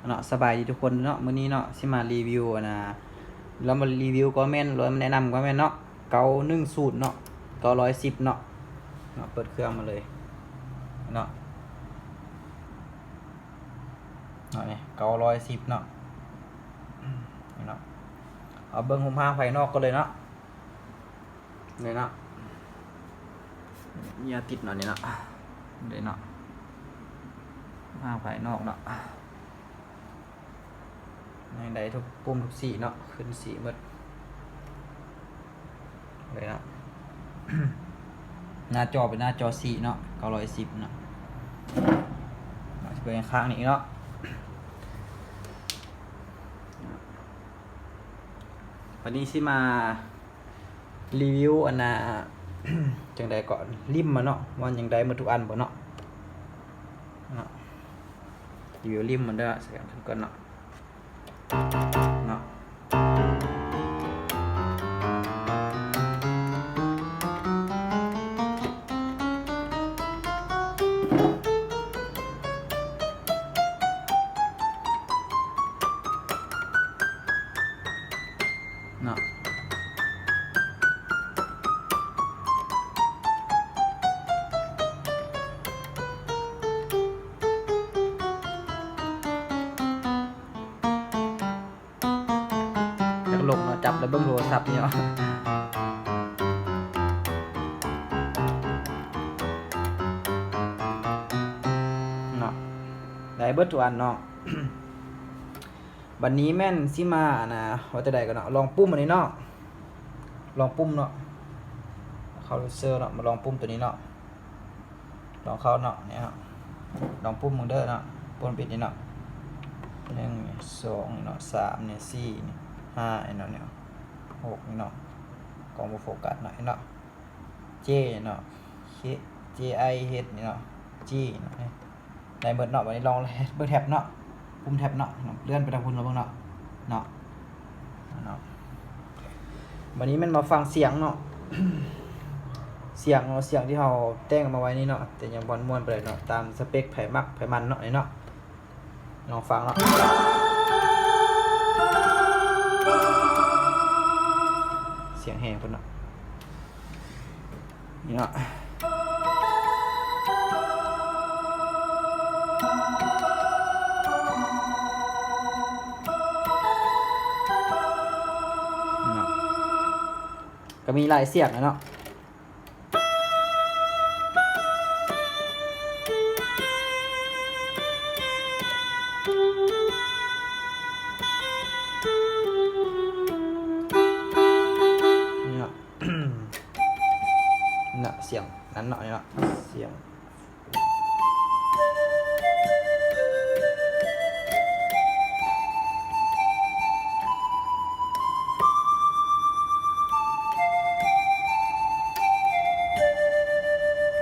ເນາະ ສະບາຍດີທຸກຄົນເນາະ ມື້ນີ້ເນາະ ຊິມາຣີວິວ ອັນນ່າ ລອງມາຣີວິວກໍແມ່ນ ຫຼືວ່າມາແນະນຳກໍແມ່ນເນາະ ເກົ້າໜຶ່ງສູນເນາະ ເກົ້າຮ້ອຍສິບເນາະ ເນາະ ເປີດເຄື່ອງມາເລີຍເນາະ ເນາະ ນີ້ ເກົ້າຮ້ອຍສິບເນາະ ນີ້ເນາະ ເອົາເບິ່ງຮູບຮ່າງພາຍນອກກ່ອນເລີຍເນາະ. ນີ້ເນາະ ມີອາທິດເນາະ ນີ້ເນາະ ເດ້ເນາະ ມາພາຍນອກເນາະ ຍັງໄດ້ທຸກປຸ່ມທຸກສີເນາະ ຂຶ້ນສີໝົດເລີຍເນາະ ໜ້າຈໍເປັນໜ້າຈໍສີເນາະ ເກົ້າຮ້ອຍສິບເນາະ ເນາະ ຊິເບິ່ງຂ້າງນີ້ເນາະ ບາດນີ້ຊິມາ ຣີວິວ ອັນນ່າ ຈັ່ງໃດເກາະ ລິມມັນເນາະ ວ່າຍັງໄດ້ໝົດທຸກອັນບໍ່ເນາະ ເນາະ ຣີວິວລິມມັນເດີ ສະແກນຂຶ້ນກ່ອນເນາະ ເນາະ. ເນາະ ຈັກຫຼົງເນາະ ຈັບແລ້ວເບິ່ງໂທລະສັບນີ້ເນາະ ເນາະ ໄດ້ເບິດທຸກອັນເນາະ. ບັດນີ້ແມ່ນຊິມາ ອັນນ່າ ວ່າແຕ່ໃດກໍເນາະ ລອງປຸ່ມອັນນີ້ເນາະ ລອງປຸ່ມເນາະ ເຂົ້າເຊີເນາະ ມາລອງປຸ່ມໂຕນີ້ເນາະ ລອງເຂົ້າເນາະ ນີ້ເນາະ ລອງປຸ່ມເບິ່ງເດີເນາະ ປຸ່ມປິດນີ້ເນາະ ໜຶ່ງ ສອງ ນີ້ເນາະ ສາມ ນີ້ ສີ່ ນີ້ ຫ້າ ນີ້ເນາະ ນີ້ ຫົກ ນີ້ເນາະ ກ້ອງບໍ່ໂຟກັດເນາະ ນີ້ເນາະ ເຈ ເນາະ ເຄ ເຈ ໄອ ເຮັດ ນີ້ເນາະ ຈີ ເນາະ ໄດ້ເບິດເນາະ ບັດນີ້ລອງເບິ່ງແທັບເນາະ ປຸ່ມແທັບເນາະ ເລື່ອນໄປທາງພຸ້ນລອງເບິ່ງເນາະ ເນາະ ເນາະ ບັດນີ້ແມ່ນມາຟັງສຽງເນາະ ສຽງເນາະ ສຽງທີ່ເຮົາແຕ່ງມາໄວ້ນີ້ເນາະ ແຕ່ຍັງບໍ່ມ່ວນປານໃດເນາະ ຕາມສະເປັກໃຜມັກໃຜມັນເນາະ ນີ້ເນາະ ລອງຟັງເນາະ ສຽງແຮງພຸ້ນເນາະ. ນີ້ເນາະ ກໍມີຫຼາຍສຽງແຫຼະເນາະ ນີ້ເນາະ. ເນາະ ສຽງນັ້ນເນາະ ນີ້ເນາະ ສຽງ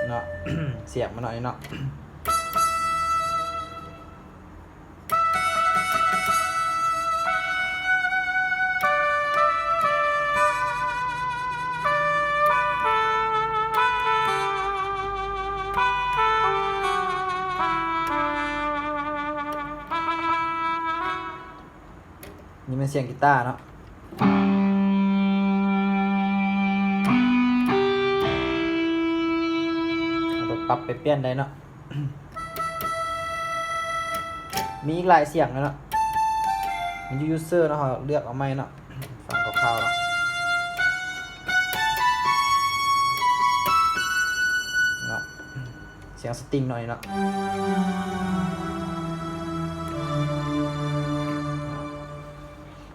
ເນາະ ສຽງມັນເນາະ ນີ້ເນາະ. ນີ້ແມ່ນສຽງກີຕາເນາະ ເອົາໄປປັບໄປປ່ຽນໄດ້ເນາະ. ມີອີກຫຼາຍສຽງເນາະ ມັນຢູ່ຢູເຊີເນາະ ເຮົາເລືອກເອົາໃໝ່ເນາະ ຟັງຄ່າວໆເນາະ ເນາະ ສຽງສະຕິງເນາະ ນີ້ເນາະ.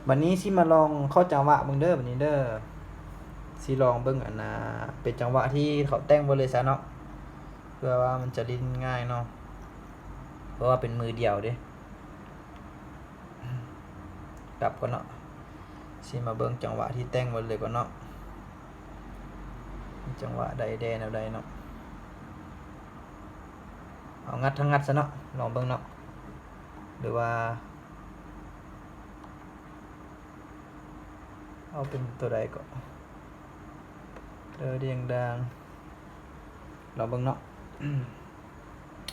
ບັດນີ້ຊິມາລອງເຂົ້າຈັງຫວະເບິ່ງເດີ ບັດນີ້ເດີ ຊິລອງເບິ່ງ ອັນນ່າ ເປັນຈັງຫວະທີ່ເຂົາແຕ່ງໄວ້ເລີຍຊະເນາະ ເພື່ອວ່າມັນຈະຫຼິ້ນງ່າຍເນາະ ເພາະວ່າເປັນມືດຽວເດ້. ກັບກ່ອນເນາະ ຊິມາເບິ່ງຈັງຫວະທີ່ແຕ່ງໄວ້ເລີຍກ່ອນເນາະ ມີຈັງຫວະໃດແດ່ແນວໃດເນາະ ເອົາງັດທັງງັດຊະເນາະ ລອງເບິ່ງເນາະ ຫຼືວ່າ ເອົາເປັນຕົວໃດເກາະ ເດີດຽງດາງ ລອງເບິ່ງເນາະ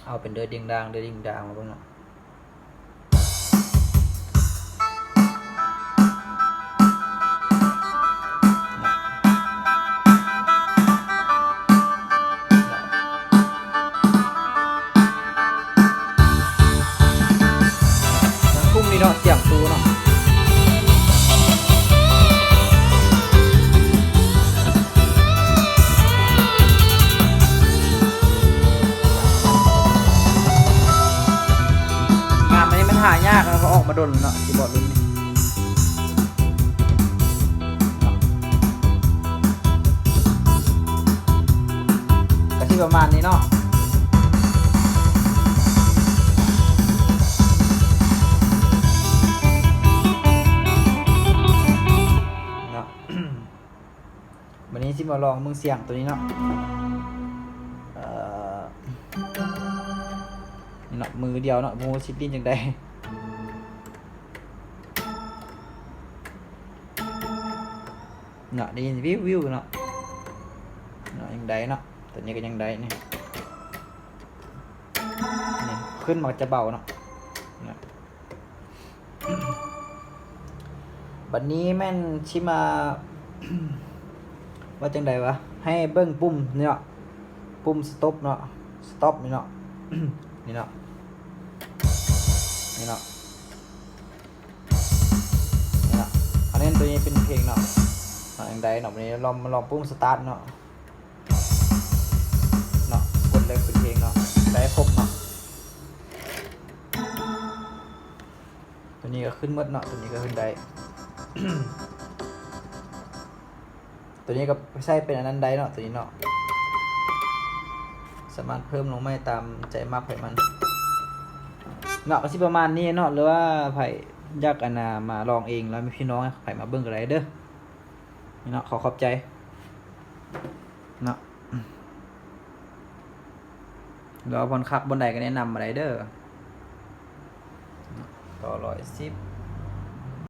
ເອົາເປັນເດີດຽງດາງ ເດີດຽງດາງ ລອງເບິ່ງເນາະ. ຫາຍາກ ແລ້ວກໍອອກມາດົນເນາະ ຄີບອດລຸ້ນນີ້. ກະຊິປະມານນີ້ເນາະ ເນາະ. ບາດນີ້ຊິມາລອງເບິ່ງສຽງໂຕນີ້ເນາະ ເອີ ນີ້ເນາະ ມືດຽວເນາະ ບໍ່ຮູ້ຊິຫຼິ້ນຈັ່ງໃດເນາະ ໄດ້ຍິນວິວໆເນາະ ເນາະ ຍັງໄດ້ເນາະ ໂຕນີ້ກໍຍັງໄດ້ນີ້ ນີ້ຂຶ້ນມັນຈະເບົາເນາະ ເນາະ. ບັດນີ້ແມ່ນຊິມາ ວ່າຈັ່ງໃດວະ ໃຫ້ເບິ່ງປຸ່ມນີ້ເນາະ ປຸ່ມສະຕັອບເນາະ ສະຕັອບນີ້ເນາະ ນີ້ເນາະ ນີ້ເນາະ ນີ້ເນາະ ອັນນີ້ໂຕນີ້ເປັນເພງເນາະ ເນາະ ຈັ່ງໃດເນາະ ບັດນີ້ລອງ ມາລອງປຸ່ມສະຕາດເນາະ ເນາະ ກົດເລີຍເປັນເພງເນາະ ໄດ້ຄົບເນາະ. ໂຕນີ້ກໍຂຶ້ນໝົດເນາະ ໂຕນີ້ກໍຂຶ້ນໄດ້ ໂຕນີ້ກໍໃຊ້ເປັນອັນນັ້ນໄດ້ເນາະ ໂຕນີ້ເນາະ ສາມາດເພີ່ມລົງໄມ້ຕາມໃຈມັກໃຜມັນເນາະ ກໍຊິປະມານນີ້ເນາະ ຫຼືວ່າໃຜຢາກ ອັນນ່າ ມາລອງເອງ ແລ້ວມີພີ່ນ້ອງໃຜມາເບິ່ງກໍໄດ້ເດີ ນີ້ເນາະ ຂໍຂອບໃຈເນາະ. ຫຼືວ່າບ່ອນຄັກບ່ອນໃດກໍແນະນຳມາໄດ້ເດີ ຕໍ່ຮ້ອຍສິບ